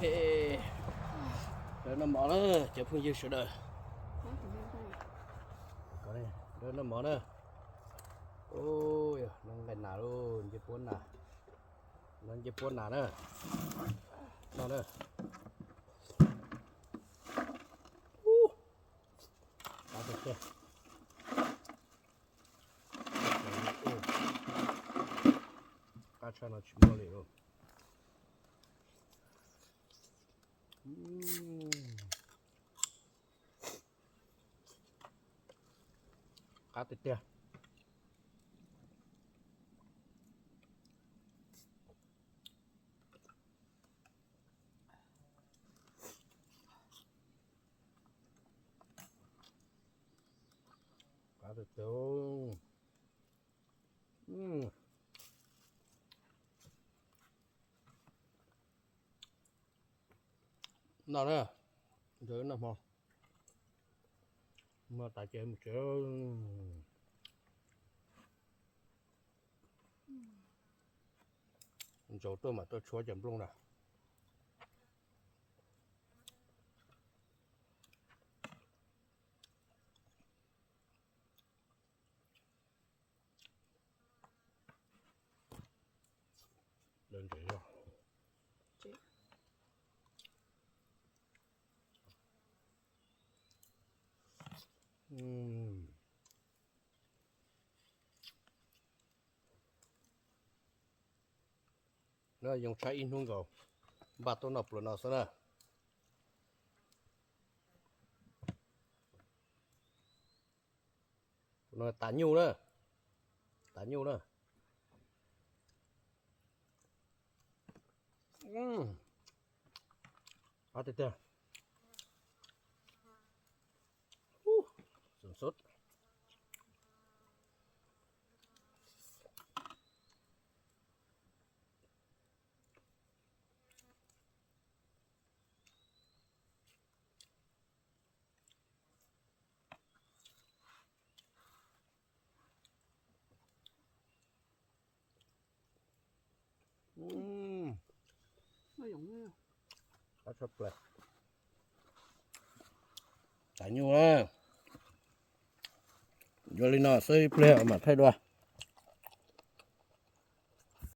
Ê, dawb noj mov na cov phooj ywg sawv daws. Dawb noj mov na. Ua, noj nqaij nas lauj, ncej puab nas. Noj ncej puab nas na. Noj na. Qab tshaj no tsis muaj li lauj. Qab tiag tiag. Qab tiag tiag. Noj na, ntshe noj hmo, noj tas ces mus tsev. Ntsaus tuaj mam tuaj tshuab cov nplooj na. Noj yoo tshab ib hnub nkaus, npaj tuaj noj pluas no xwb na. Tus no tas nyuj na, tas nyuj na. Qab tiag tiag. Xum xub. Tas nyuj na. Yuav li no xwb, ib pliag mam thaij dua.